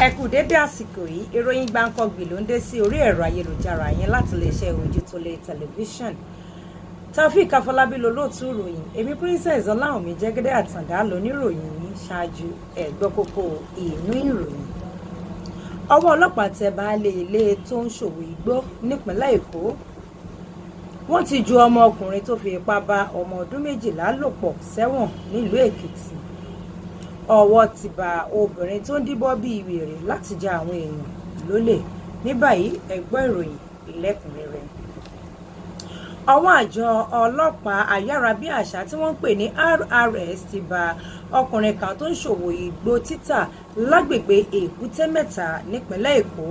Ẹ kú dédé àsìkò yìí. Ìròyìn gbáǹkọ́gbì ló ń dé sí orí ẹ̀rọ ayélujára yẹn láti iléeṣẹ́ Ojútólé Tẹlifíṣàn. Taofeek Afọlábí lolóòtú ìròyìn. Èmi, Princess Ọláwùnmí Jẹ́gẹ́dẹ́ Àtàndá, lóníròyìn yìí. Ṣáájú, ẹ gbọ́ kókó inú ìròyìn. Ọwọ́ ọlọ́pàá tẹ baálé ilé tó ń ṣòwò igbó nípínlẹ̀ Èkó. Wọ́n ti ju ọmọkùnrin tó fi ipá bá ọmọ ọdún 12 lò pọ̀ sẹ́wọ̀n nílùú Èkìtì. Ọwọ́ ti bá obìnrin tó ń díbọ́n bíi wèrè láti já àwọn èèyàn lólè. Ní báyìí, ẹ gbọ́ ìròyìn lẹ́kùnrẹ́rẹ́. Ọwọ́ àjọ ọlọ́pàá ayárabíàṣá tí wọ́n ń pè ní RRS ti bá ọkùnrin kan tó ń ṣòwò igbó títà lágbègbè Èbúté Mẹ́ta nípínlẹ̀ Èkó.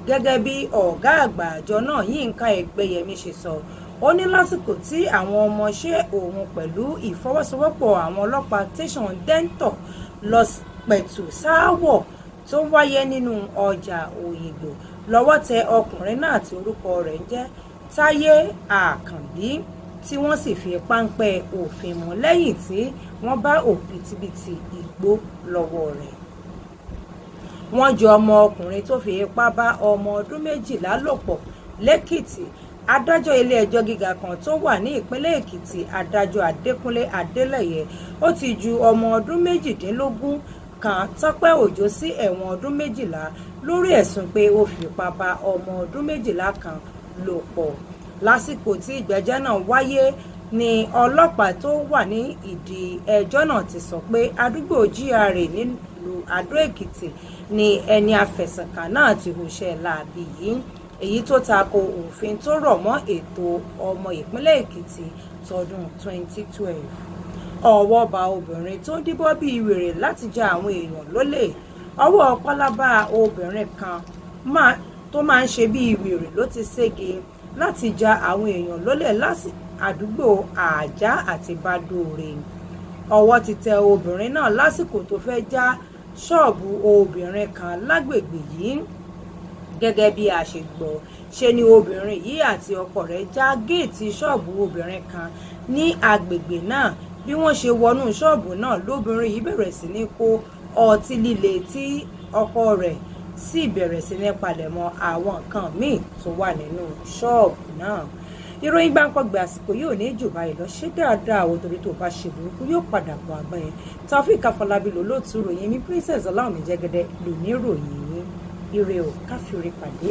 Gẹ́gẹ́ bí ọ̀gá àgbà àjọ náà, Yínká Ẹgbẹ́yẹmí, ṣe sọ, ó ní lásìkò tí àwọn ọmọọṣẹ́ òun pẹ̀lú ìfọwọ́sowọ́pọ̀ àwọn ọlọ́pàá tẹ̀sán dẹ́ńtọ̀ lọ pẹ̀tù sááwọ̀ tó wáyé nínú ọjà Òyìngbò lọ́wọ́ tẹ ọkùnrin náà tí orúkọ rẹ̀ ń jẹ́ Táyé Àkànbí, tí wọ́n sì fi páńpẹ́ òfin mú lẹ́yìn tí wọ́n bá òbítíbitì igbó lọ́wọ́ rẹ̀. Wọ́n ju ọmọkùnrin tó fi ipá bá ọmọ ọdún 12 lò pọ̀ lẹ́kìtì. Adájọ́ ilé-ẹjọ́ gíga kan tó wà ní ìpínlẹ̀ Èkìtì, Adájọ́ Adékúnlé Adélẹ́yẹ, ó ti ju ọmọ ọdún 18 kan, Tọ́pẹ́ Òjó, sí ẹ̀wọ̀n ọdún 12 lórí ẹ̀sùn pé ó fipá bá ọmọ ọdún 12 kan lò pọ̀. Lásìkò tí ìgbẹ́jọ́ náà wáyé ní ọlọ́pàá tó wà ní ìdí ẹjọ́ náà ti sọ pé àdúgbò GRA nílùú Adó-Èkìtì ni ẹni afẹ̀sùnkàn náà ti hùṣẹ́ láabi yìí, èyí tó tako òfin tó rọ̀ mọ́ ètò ọmọ ìpínlẹ̀ Èkìtì tọdún 2012. Ọwọ́ bá obìnrin tó ń díbọ́n bíi wèrè láti já àwọn èèyàn lólè. Ọwọ́ pálábá obìnrin kan tó máa ń ṣe bíi wèrè ló ti ségi láti já àwọn èèyàn lólè àdúgbò Àjà àti Bàdóòrè. Ọwọ́ ti tẹ obìnrin náà lásìkò tó fẹ́ já ṣọ́ọ̀bù obìnrin kan lágbègbè yìí. Gẹ́gẹ́ bí a ṣe gbọ́, ṣe ni obìnrin yìí àti ọkọ rẹ̀ já géètì ṣọ́ọ̀bù obìnrin kan ní agbègbè náà. Bí wọ́n ṣe wọnú ṣọ́ọ̀bù náà lóbìnrin yìí bẹ̀rẹ̀ sí ní kó ọtí líle, tí ọkọ rẹ̀ sì bẹ̀rẹ̀ sí ní palẹ̀mọ́ àwọn nǹkan míì tó wà nínú ṣọ́ọ̀bù náà. Ìròyìn gbáǹkọ́gbè àsìkò yóò ní jù báyìí lọ. Ṣé dáadáa o, torí tó bá ṣe burúkú, yóò padà bọ̀ àgbọn yẹn. Taofeek Afọlábí lolóòtú ròyìn mi. Princess Ọláwùnmí Jẹ́gẹ́dẹ́ lóní ròyìn yín. Ire o, káfíńrí pàdé.